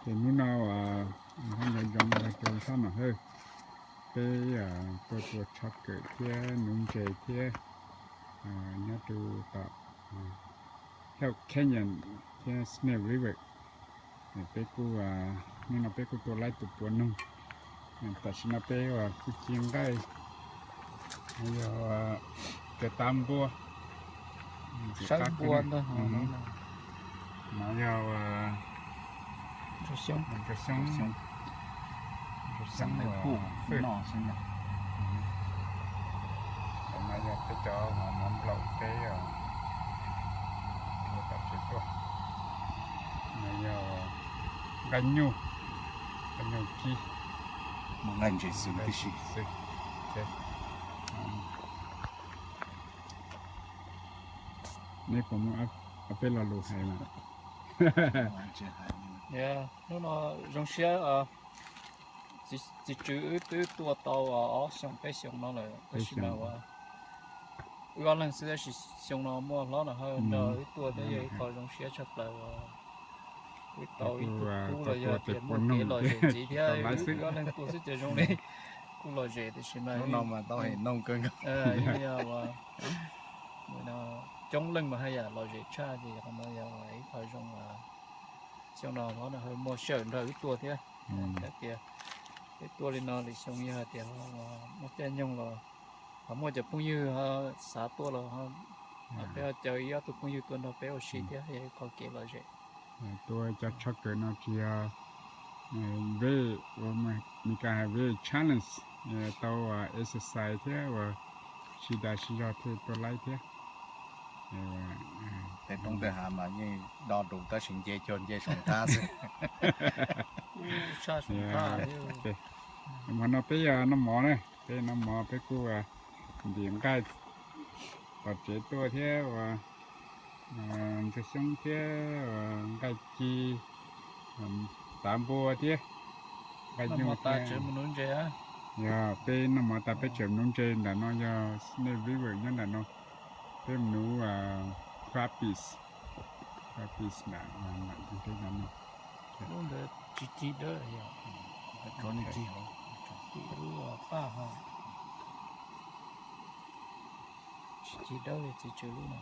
Ces hnub no ua nyob zoo rau sab Nom Hawj, peb tuaj tua tshoj kawm thiab nuv ntses thiab nyob rau tom Hells Canyon thiab Snake River. Peb kuj, hnub no peb kuj tua laib tus puav noog. Tam sim no peb ua kuj ci nqaij, yog kev tav npua, sawb npua ntag. No yog ntsuag xyoob, ntsuag xyoob, ntsuag xyoob no xwb. Tam no yog peb cov mov nplaum peb ua tom tsev tuaj. No yog nqaij nyuj, nqaij nyuj kib, nqaij ntses xwb tib si. Neb puas muaj ob peb lo lus hais mas? Hnub no zoo siab, txiv tswv wb twb tua tau ob xyoos peb xyoos no lawm tab sis mas ua wb ob leeg xwb tab sis xyoo no muaj hlob Nom Hawj nrog wb tua thiab yog ib qho zoo siab tshaj plaws. Wb tau ib tug kub los yog tias muaj kev lom zem ntxiv thiab, wb ob leeg tua xwb ces zoo li kuj lom zem tiam sis mas coob leej mas haj yam lom zem tshaj ces qhov no yog ib qho zoo. Xyoo no hlob Nom Hawj muaj sij hawm nrog wb tua thiab. Hais tias peb tua li no lwm xyoo yog hais tias muaj caij nyoog los ho muaj cov phooj ywg ho xav tuaj los peb ho caw ib ob tug phooj ywg tuaj nrog peb ua si thiab yog ib qho kev lom zem. Tua cov tshoj kawm no tsis yog very, Meskas hais very challenge, tau exercise thiab ua sib dag sib zog thiaj tua laib thiab. Tej roob tej hav mas yeej do dus tab sis nce cuag nce saum nthab xwb. Hmo no peb yog noj mov na, peb noj mov peb kuj ntim nqaij tom tsev tuaj thiab ua ntsuag xyoob thiab ua nqaij ci, tav npua thiab nqaij nyuj. Yog peb noj mov tas peb tseem nuv ntses ntawm no yog Snake River nyob ntawm no. Peb mus nuv crappie, crappie ntawm no. Lub ntawd tsis ci dawb, lub paj ho tsis ci dawb li txiv tswv lub no.